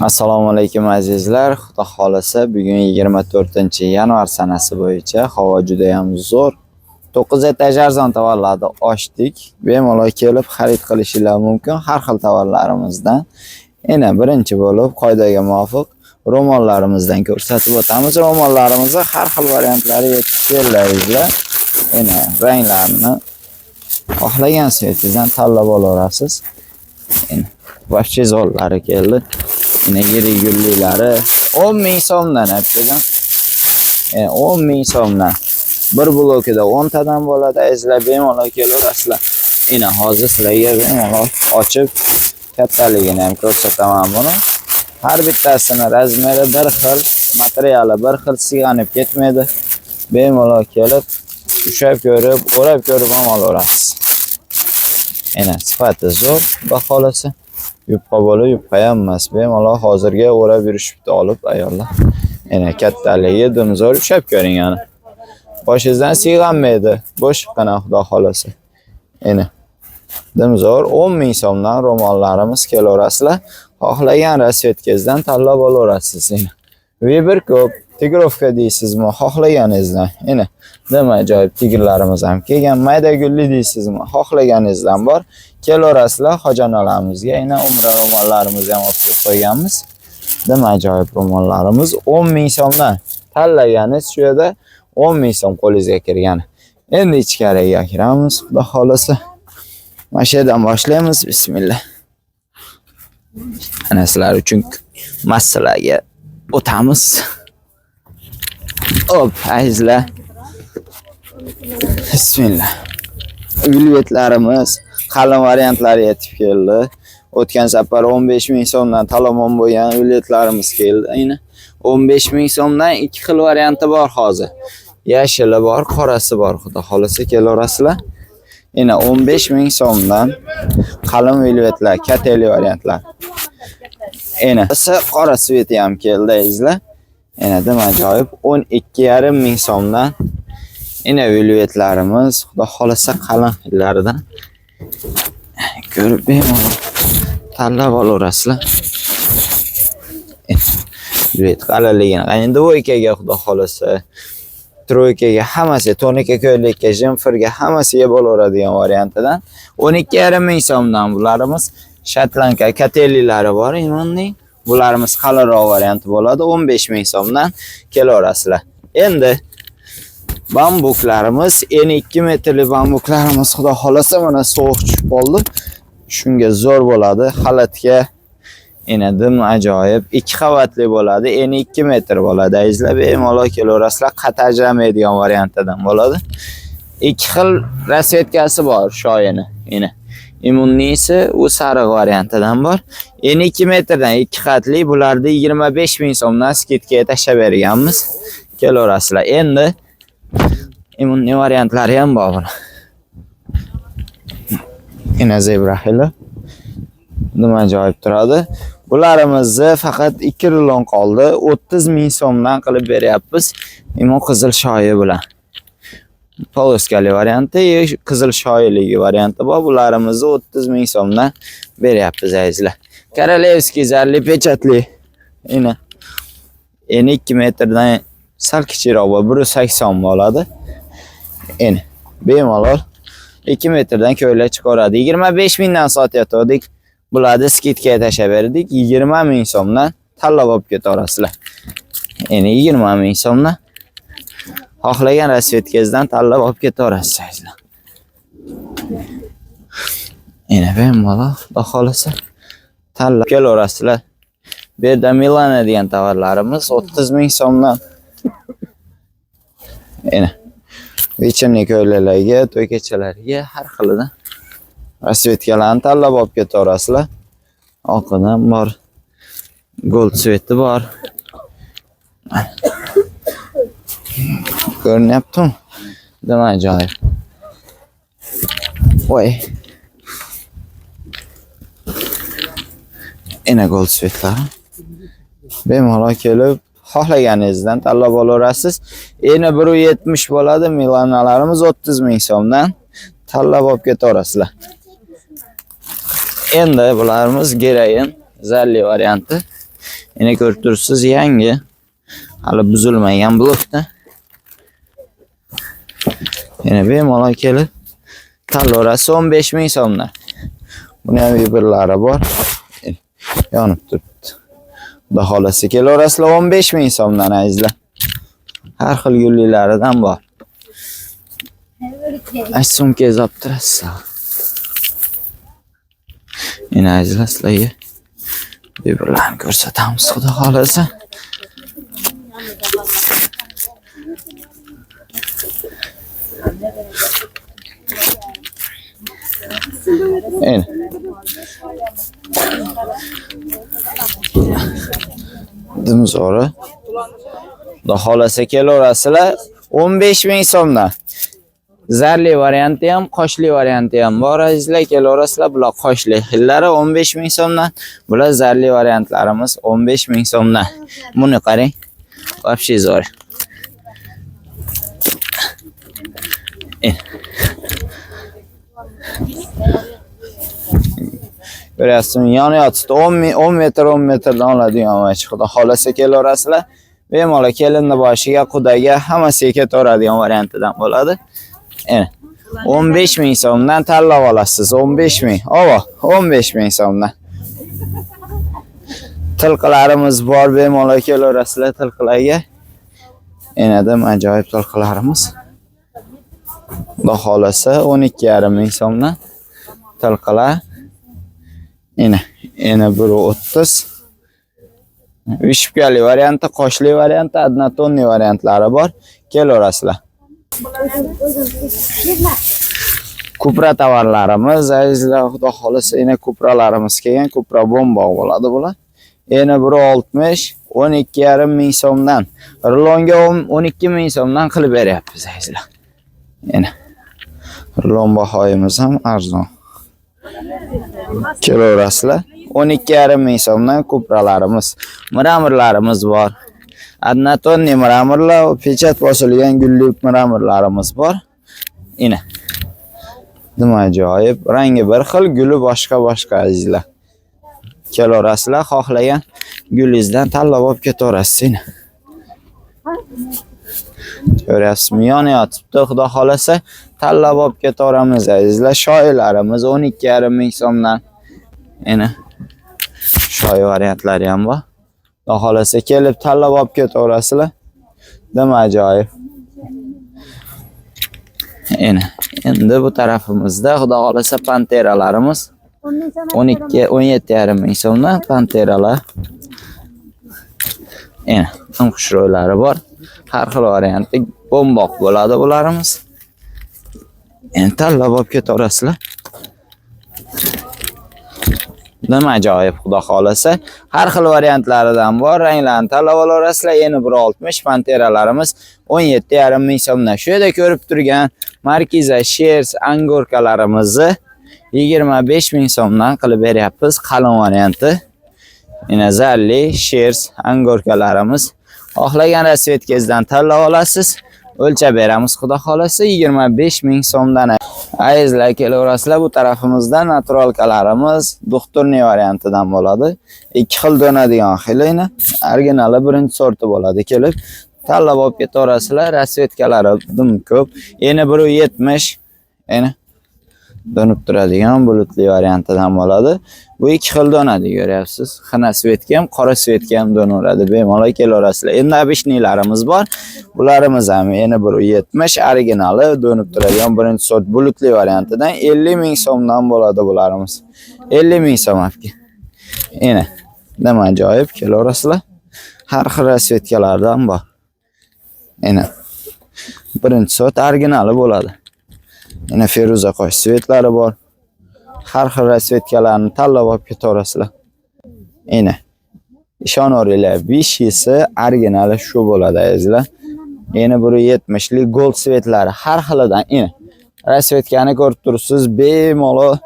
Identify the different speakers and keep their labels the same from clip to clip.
Speaker 1: Assalomu alaykum azizlar. Xudo xolasa bugun 24-yanvar sanasi bo'yicha havo juda ham zo'r. 9 etaj arzon tovarlarni ochdik. Bemalol kelib xarid qilishinglar mumkin har xil tovarlarimizdan. Yana birinchi bo'lib qoidaga muvofiq ro'mollarimizdan ko'rsatib o'tamiz. Ro'mollarimizni har xil variantlari yetib keldi azizlar. Yana ranglarini xohlagan svetingizdan tanlab olaverasiz. Yana вообще zo'rlari keldi. Yine yirik gullilari 10 ming so'mdan akajon. 10 ming so'mdan. Bir blokida 10 tadan bo'ladi azizlar, bemalol kelaverasizlar. Ina hozir sizlarga bemalol ochib kattaligini ham ko'rsataman buni. Har bittasini razmeri bir xil, materiali bir xil, sig'anib ketmaydi. Bemalol kelib ushlab ko'rib, o'rab ko'rib ham olaverasiz. Ina sifati zo'r, xudo xolasa. Yupqa bo'lib, yupqa ham emas. Bemalol hozirga o'rab yurishibdi olib ayollar. Ina kattaligi dim zo'r, ushlab ko'ring ana. Boshingizdan siyg'anmaydi. Bo'shiqqina xudo xolasa. Ina dim zo'r 10 ming so'mdan ro'mollarimiz, kelaverasizlar. Xohlagan rasvetkangizdan tanlab olaverasiz. Ina. Выбор ko'p. Тигровка deysizmi, xohlaganingizdan. Ina dim ajoyib tigrlarimiz ham kelgan. Mayda gulli deysizmi, xohlaganingizdan bor. Kelaverasizlar hojonalarimizga. Ina umra ro'mollarimizni ham olib kelib qo'yganmiz. Dim ajoyib ro'mollarimiz 10 ming so'mdan. Tanlaganingiz shu yerda 10 ming so'm qo'lingizga kirgani. Endi ichkariga kiramiz, xudo xolasa. Mana shu yerdan boshlaymiz. Bismillah. Ana sizlar uchun massalarga o'tamiz. Hop, azizlar. Bismillah. Velvetlarimiz qalin variantlari yetib keldi. O'tgan safar 15 ming so'mdan talomon bo'lgan velvetlarimiz keldi. Ayni 15 ming so'mdan ikki xil varianti bor hozir. Yashili bor, qorasi bor. Xudo xolasa kelaverasizlar. Ina 15 ming so'mdan qalin velvetlar, kateli variantlar. Ina esa qora sveti ham keldi azizlar. Ina dim ajoyib 12,5 ming so'mdan ina velvetlarimiz, xudo xolasa qalin xillaridan ko'rib bemalol tanlab olaverasizlar. Velvet qalinligini endi двойка ga, xudo xolasa тройка ga, hammasi тоненький ko'ylakka, jemferga, hammasiga bo'laveradigan variantidan 12,5 ming so'mdan bularimiz. Шотландка katelilari bor imonning. Bularimiz qalinroq varianti bo'ladi, 15 ming so'mdan kelaverasizlar. Endi bambuklarimiz, eni 2 metrli bambuklarimiz, xudo xolasa mana sovuq tushib qoldi. Shunga zo'r bo'ladi. Xalatga ena dim ajoyib 2 qavatli bo'ladi, eni 2 metr bo'ladi. Azizlar, bemalol kelaverasizlar, qat ajramaydigan variantidan bo'ladi. Ikki xil rasvetkasi bor shoyini. Ena immunnisi u sariq variantidan bor. Eni 2 metrdan 2 qatli, bularni 25 ming so'mdan скидка ga tashlab berganmiz. Kelaverasizlar. Endi immunni variantlari ham bor buni. Ina zebra xili. Nima ajoyib turadi. Bularimizni faqat 2 rulon qoldi. 30 ming so'mdan qilib beryapmiz. Imon qizil shoyi bilan. Полоска li varianti, qizil shoyiligi varianti bor. Bularimizni 30 ming so'mdan beryapmiz azizlar. Королевский zarli печать li. Ina. Eni 2 metrdan sal kichikroq bor, 180 bo'ladi. Eni bemalol 2 metrdan ko'ylak chiqaradi. 25 mingdan sotayotgandik. Bularni скидка ga tashlab berdik. 20 ming so'mdan tanlab olib ketaverasizlar. Endi 20 ming so'mdan xohlagan rasvetkangizdan tanlab olib ketaverasiz azizlar. Endi bemalol xudo xolasa tanlab kelaverasizlar. Bu yerda Milana degan tovarlarimiz 30 ming so'mdan. Endi вечерний ko'ylaklarga, to'y kechalariga har xilidan rasvetkalarni tanlab olib ketaverasizlar. Oqidan bor, gold цвет i bor. Ko'rinyaptimi? Nima ajoyib. Voy. Ena gold цвет lari. Bemalol kelib xohlaganingizdan tanlab olaverasiz. Eni 1.70 bo'ladi, Milanalarimiz 30 ming so'mdan tanlab olib ketaverasizlar. Endi bularimiz geroin zarli varianti. Yana ko'rib turibsiz, yangi, hali buzilmagan blokda. Yana bemalol kelib tanlaverasiz 15 ming so'mdan. Buni ham vibrlari bor. Yonib turibdi. Xudo xolasa kelaverasizlar 15 ming so'mdan azizlar. Har xil gullilaridan bor. Ay sumkangizni olib turasiz. Endi azizlar sizlarga vibrlarni ko'rsatamiz xudo xolasa. Endi dim zo'ri. Xudo xolasa kelaverasizlar 15 ming so'mdan. Zarli varianti ham, qoshli varianti ham bor azizlar, kelaverasizlar. Bular qoshli xillari 15 ming so'mdan. Bular zarli variantlarimiz 15 ming so'mdan. Buni qarang. Вообще zo'r. Ko'ryapsizmi? Yonayotibdi. 10 metr 10 metrdan oladigan mach. Xudo xolasa kelaverasizlar. Bemalol kelinni boshiga, qudaga hammasiga ketaveradigan variantidan bo'ladi. Endi 15 ming so'mdan tanlab olasiz. 15 ming. Ova, 15 ming so'mdan. Tilqilarimiz bor, bemalol kelaverasizlar tilqilarga. Endi ajoyib tilqilarimiz. Xudo xolasa 12,5 ming so'mdan tilqilar. Ena, ena 1.30. Vishipkali varianti, qoshli varianti, однотонный variantlari bor. Kelaverasizlar. Kupra tovarlarimiz, azizlar, xudo xolasa ena kupralarimiz kelgan, kupra bomba bo'ladi bular. Ena 1.60, 12,5 ming so'mdan. Rulonga 12 ming so'mdan qilib beryapmiz azizlar. Ena. Rulon bahoyimiz ham arzon. Kelaverasizlar. 12,5 ming so'mdan kupralarimiz, mramorlarimiz bor. Однотонный mramorlar, pechat bosilgan gulli mramorlarimiz bor. Ina. Nima ajoyib, rangi bir xil, guli boshqa-boshqa azizlar. Kelaverasizlar, xohlagan gulingizdan tanlab olib ketaverasiz. Ina. Ko'ryapsizmi? Yonayotibdi, xudo xolasa tanlab olib ketaveramiz azizlar. Shoylarimiz 12,5 ming so'mdan. Ina. Shoy variantlari ham bor. Xudo xolasa kelib tanlab olib ketaverasizlar. Nima ajoyib. Ena, endi bu tarafimizda xudo xolasa panteralarimiz 12 17,5 ming so'mdan panteralar. Ena, xushro'ylari bor. Har xil variantda bomboq bo'ladi bularimiz. Endi tanlab olib ketaverasizlar. Nima ajoyib, xudo xolasa. Har xil variantlaridan bor, ranglarni tanlab olaverasizlar. Yana 1.60 panteralarimiz 17,5 ming so'mdan. Shu yerda ko'rib turgan markiza, shers, angorkalarimizni 25 ming so'mdan qilib beryapmiz. Qalin varianti. Yana zarli, shers, angorkalarimiz. Xohlagan rasvetkangizdan tanlab olasiz. O'lchab beramiz xudo xolasa 25 ming so'mdan. Azizlar, kelaverasizlar. Bu tarafimizda naturalkalarimiz doktorniy variantidan bo'ladi. Ikki xil do'nadigan xilini, originali birinchi sorti bo'ladi. Kelib tanlab olib ketaverasizlar. Rasvetkalari dim ko'p. Yana 1.70 yana do'nib turadigan bulutli variantidan bo'ladi. Bu ikki xil do'nadi, ko'ryapsiz. Xina svetga ham, qora svetga ham do'naveradi. Bemalol kelaverasizlar. Endi abishnilarimiz bor. Bularimiz ham yana 1.70 originali do'nib turadigan birinchi sort bulutli variantidan 50 ming so'mdan bo'ladi bularimiz. 50 ming so'm aka. Ena, nima ajoyib, kelaverasizlar. Har xil rasvetkalardan bor. Ena, birinchi sort originali bo'ladi. Yana feruza qosh svetlari bor. Har xil rasvetkalarni tanlab olib ketaverasizlar. Ena, ishonaveringlar, 5 yisi originali shu bo'ladi azizlar. Yana 1.70lik gold svetlari har xilidan. Ena, rasvetkani ko'rib turibsiz, bemalol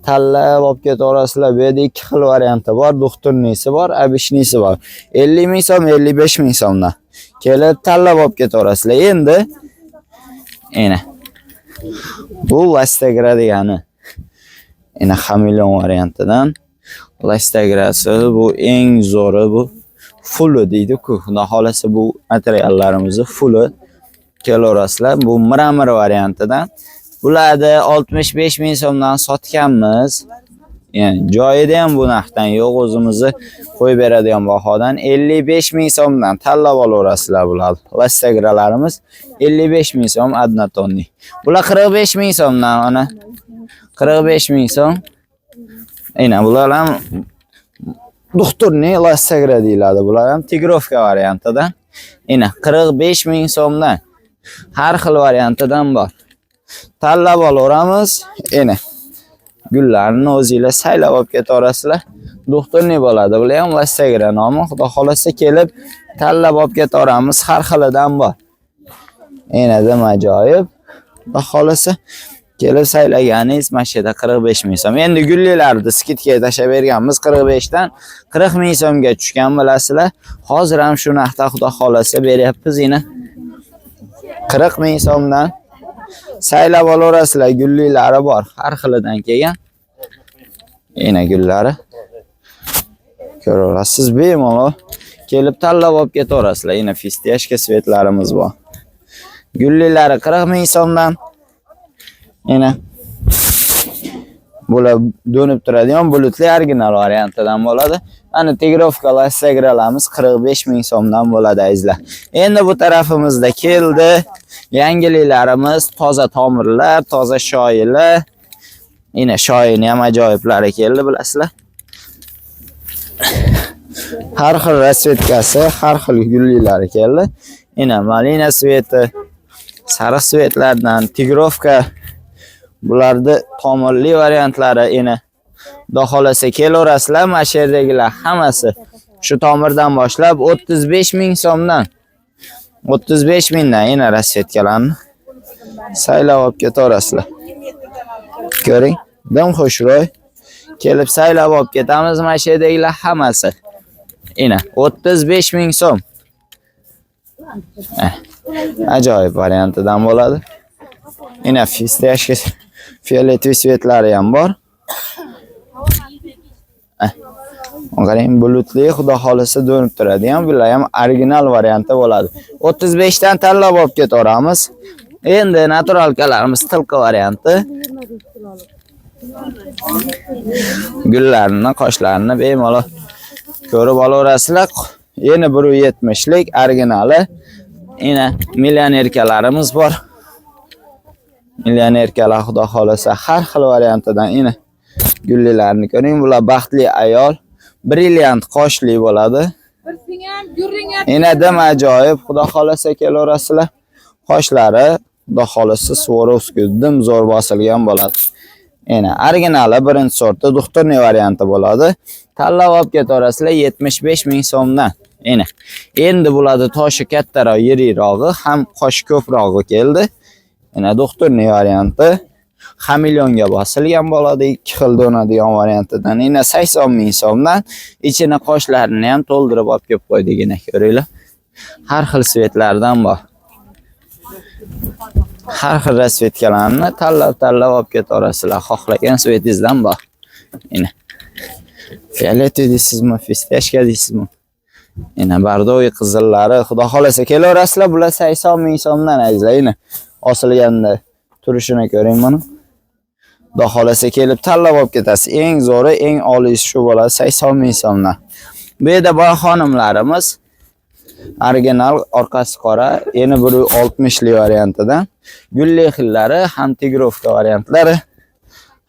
Speaker 1: tanlab olib ketaverasizlar. Bu yerda ikki xil varianti bor, doktornisi bor, abishnisi bor. 50 ming so'm, 55 ming so'mdan. Kelib tanlab olib ketaverasizlar. Endi ena, bu Lastegra degani. Ena xameleon variantidan. Lastagrasi bu eng zo'ri bu. Fulli deydi-ku. Xudo xolasa bu materiallarimizni fulli kelaverasizlar. Bu mramor variantidan. Bularni 65 ming so'mdan sotganmiz. Yani joyida ham bu narxdan yo'q, o'zimizni qo'yib beradigan bahodan 55 ming so'mdan tanlab olaverasizlar bularni. Lastagralarimiz 55 ming so'm однотонный. Bular 45 ming so'mdan ana. 45 ming so'm. Aynan bular ham doktorni lastagra deyiladi. Bular ham тигровка variantidan. Ina 45 ming so'mdan. Har xil variantidan bor. Tanlab olaveramiz. Ina gullarni o'zinglar saylab olib ketaverasizlar. Doktorni bo'ladi. Bular ham lastagra nomi. Xudo xolasa kelib tanlab olib ketaveramiz. Har xilidan bor. Ena dim ajoyib. Xudo xolasa kelib saylaganingiz mana shu yerda 45 ming so'm. Endi gullilarni скидка ga tashlab berganmiz 45 dan 40 ming so'mga tushgan bilasizlar. Hozir ham shu narxda xudo xolasa beryapmiz ina. 40 ming so'mdan saylab olaverasizlar. Gullilari bor, har xilidan kelgan. Ena gullari. Ko'raverasiz bemalol kelib tanlab olib ketaverasizlar. Ina фисташка цвет larimiz bor. Gullilari 40 ming so'mdan. Ina bular do'nib turadigan bulutli original variantidan bo'ladi. Ana тигровка lastagralarimiz 45 ming so'mdan bo'ladi azizlar. Endi bu tarafimizda keldi yangiliklarimiz, toza tomirlar, toza shoyilar. Ina shoyini ham ajoyiblari keldi bilasizlar. Har xil расцветка si, har xil gullilari keldi. Ina malina цвет i, sariq цвет lardan, тигровка bularni tomirli variantlari ina. Xudo xolasa kelaverasizlar, mana shu yerdagilar hammasi shu tomirdan boshlab 35 ming so'mdan. 35 mingdan ina расцветка larni saylab olib ketaverasizlar. Ko'ring, dim xushro'y. Kelib saylab olib ketamiz mana shu yerdagilar hammasi. Ina 35 ming so'm. Ajoyib variantidan bo'ladi. Ina фисташка фиолетовый цвет lari ham bor. Qarang, bulutli xudo xolasa do'nib turadigan, bular ham original varianti bo'ladi. 35 dan tanlab olib ketaveramiz. Endi натуралка larimiz tilqi varianti. Gullarini, qoshlarini bemalol ko'rib olaverasizlar. Yana 1.70 lik originali. Ina millionerkalarimiz bor. Millionerkalar xudo xolasa har xil variantidan ina gullilarni ko'ring. Bular baxtli ayol, brilliant qoshli bo'ladi. Ina dim ajoyib, xudo xolasa kelaverasizlar. Qoshlari xudo xolasa Swarovski dim zo'r bosilgan bo'ladi. Ina originali birinchi sorti doktorniy varianti bo'ladi. Tanlab olib ketaverasizlar 75 ming so'mdan. Ina. Endi bularni toshi kattaroq, yirikrog'i, ham qosh ko'prog'i keldi. Ina doktorniy varianti xameleonga bosilgan bo'ladi, ikki xil do'nadigan variantidan. Ina 80 ming so'mdan ichini qoshlarini ham to'ldirib olib kelib qo'ydik, ina ko'ringlar. Har xil цвет lardan bor. Har xil расцветка larni tanlab-tanlab olib ketaverasizlar. Xohlagan цвет ingizdan bor. Ina. Фиолетовый deysizmi, фисташка deysizmi? Ina бордовый qizillari, xudo xolasa kelaverasizlar. Bular 80 ming so'mdan azizlar. Ina osilganda turishini ko'ring buni. Xudo xolasa kelib tanlab olib ketasiz. Eng zo'ri, eng oliysi shu bo'ladi 80 ming so'mdan. Bu yerda boy xonimlarimiz original orqasi qora, yana 1.60 lik variantidan. Gulli xillari ham тигровка variantlari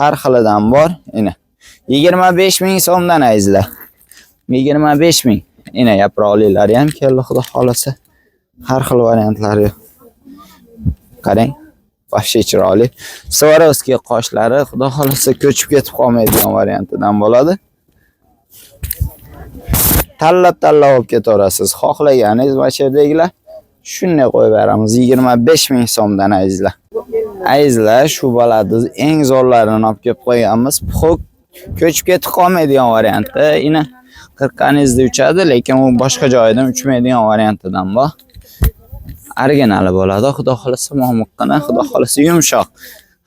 Speaker 1: har xilidan bor. Ina 25 ming so'mdan azizlar. 25 ming. Ina yaproqlilari ham keldi xudo xolasa. Har xil variantlari. Qarang. Вообще chiroyli. Swarovski qoshlari xudo xolasa ko'chib ketib qolmaydigan variantidan bo'ladi. Tanlab-tanlab olib ketaverasiz. Xohlaganingiz mana shu yerdagilar shunday qo'yib beramiz 25 ming so'mdan azizlar. Azizlar, shu baladi eng zo'rlarini olib kelib qo'yganmiz. Пухок ko'chib ketib qolmaydigan varianti. Ina qirqqaningizda uchadi, lekin u boshqa joyidan uchmaydigan variantidan bor. Originali bo'ladi. Xudo xolasa momiqqina, xudo xolasa yumshoq.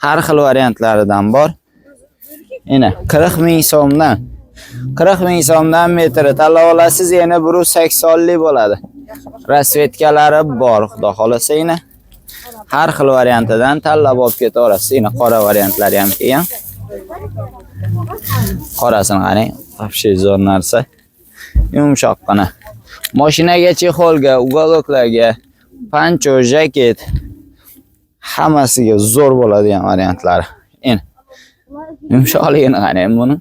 Speaker 1: Har xil variantlaridan bor. Ina 40 ming so'mdan. 40 ming so'mdan metri tanlab olasiz, yana 180lik bo'ladi. Rasvetkalari bor, xudo xolasa yana. Har xil variantidan tanlab olib ketaverasiz. Yana qora variantlari ham kelgan. Qorasini qarang, вообще zo'r narsa. Yumshoqqina. Mashinaga, чехол ga, уголок larga, pancho, jaket hammasiga zo'r bo'ladigan variantlari. Endi yumshoqligini qarang buni.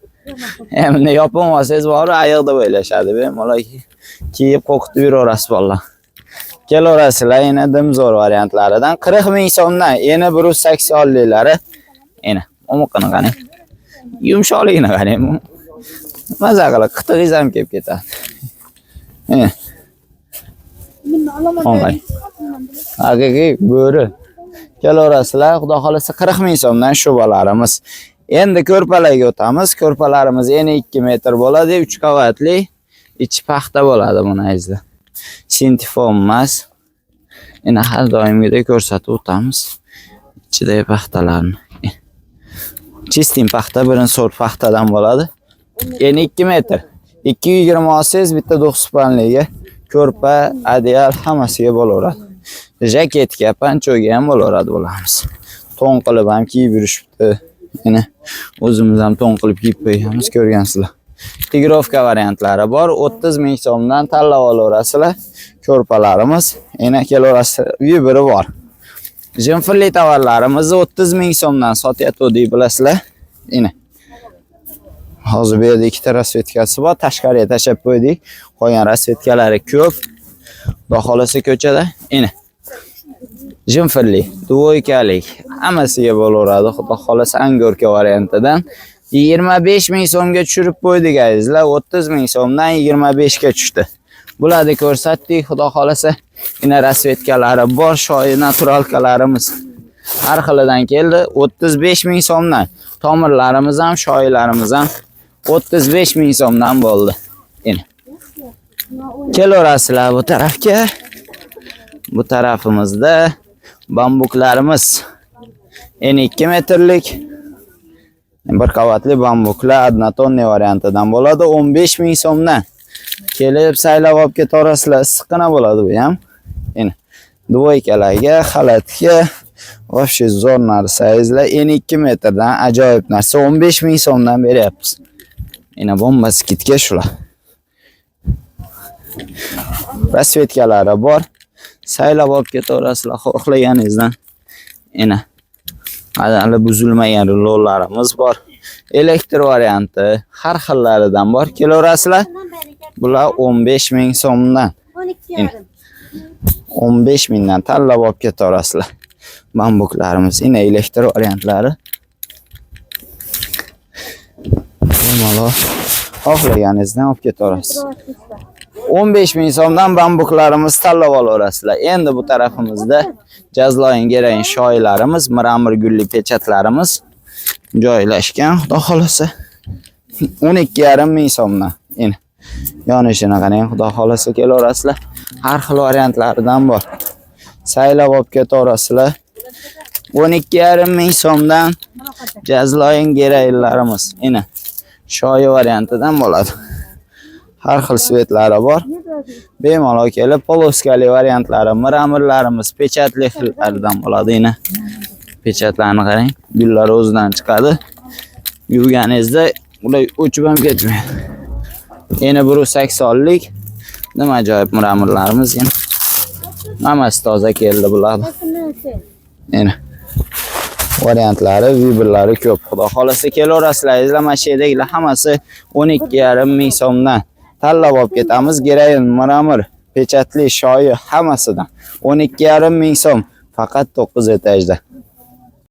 Speaker 1: Endi yopib olsangiz bor, ayiq deb o'ylashadi. Bemalol kiyib qo'rqitib yuraverasiz bolalar. Kelaverasizlar, yana dim zo'r variantlaridan 40 ming so'mdan, yana 180liklari. Endi umuqini qarang. Yumshoqligini qarang bu. Maza qilib qitig'ingiz ham kelib ketadi. Endi o'ng'ay. Haqiqiy bo'ri. Kelaverasizlar, xudo xolasa 40 ming so'mdan shubalarimiz. Endi ko'rpalarga o'tamiz. Ko'rpalarimiz eni 2 metr bo'ladi, 3 qavatli, ichi paxta bo'ladi buni azizlar. Sintifon emas. Endi har doimgidek ko'rsatib o'tamiz. Ichidagi paxtalarni. Чистый paxta, birinchi sort paxtadan bo'ladi. Eni 2 metr. 220 olsangiz bitta do'xspanliga, ko'rpa, одеял hammasiga bo'laveradi. Jaketga, panchoga ham bo'laveradi bularimiz. To'n qilib ham kiyib yurishibdi. Yana o'zimiz ham to'n qilib kiyib qo'yganmiz, ko'rgansizlar. Тигровка variantlari bor. 30 ming so'mdan tanlab olaverasizlar. Ko'rpalarimiz, yana kelaverasizlar. Uyi biri bor. Jimfirli tovarlarimizni 30 ming so'mdan sotyapti, bilasizlar. Ina. Hozir bu yerda ikkita расцветка si bor. Tashqariga tashlab qo'ydik. Qolgan расцветка lari ko'p. Xudo xolasa ko'chada. Ina. Jimfirli, двойка lik hammasiga bo'laveradi. Xudo xolasa ангорка variantidan 25 ming so'mga tushirib qo'ydik azizlar. 30 ming so'mdan 25 ga tushdi. Bularni ko'rsatdik. Xudo xolasa ina расцветка lari bor, shoyi натуралка larimiz har xilidan keldi. 35 ming so'mdan. Tomirlarimiz ham, shoyilarimiz ham 35 ming so'mdan bo'ldi. Ina. Kelaverasizlar bu tarafga. Bu tarafimizda bambuklarimiz eni 2 metrlik bir qavatli bambuklar однотонный variantidan bo'ladi 15 ming so'mdan. Kelib saylab olib ketaverasizlar, issiqqina bo'ladi bu ham. Endi двойка larga, xalatga вообще zo'r narsa azizlar. Eni 2 metrdan ajoyib narsa 15 ming so'mdan beryapmiz. Ena bomba скидка shular. Расцветка lari bor. Saylab olib ketaverasizlar xohlaganingizdan. Ena. Hali buzilmagan rulonlarimiz bor. Elektr varianti har xillaridan bor. Kelaverasizlar. Bular 15 ming so'mdan.
Speaker 2: 12,5.
Speaker 1: 15 mingdan tanlab olib ketaverasizlar. Bambuklarimiz, ina elektr variantlari. Bemalol xohlaganingizdan olib ketaverasiz. 15 ming so'mdan bambuklarimiz tanlab olaverasizlar. Endi bu tarafimizda jazloyin gerayin shoyilarimiz, мрамор gulli pechatlarimiz joylashgan. Xudo xolasa 12,5 ming so'mdan. Endi yonishini qarang, xudo xolasa kelaverasizlar. Har xil variantlaridan bor. Saylab olib ketaverasizlar. 12,5 ming so'mdan jazloyin gerayinlarimiz. Ina shoyi variantidan bo'ladi. Har xil цвет lari bor. Bemalol kelib полоска li variantlari, мрамор larimiz pechatli xillaridan bo'ladi. Ina pechatlarni qarang, gullar o'zidan chiqadi. Yuvganingizda ular o'chib ham ketmaydi. Yana 180lik nima ajoyib мрамор larimiz yana. Hammasi toza keldi bular. Yana variantlari, выбор lari ko'p. Xudo xolasa kelaverasizlar. Azizlar, mana shu yerdagilar hammasi 12,5 ming so'mdan tanlab olib ketamiz. Gerayin, мрамор, pechatli, shoyi hammasidan 12,5 ming so'm faqat 9 etajda.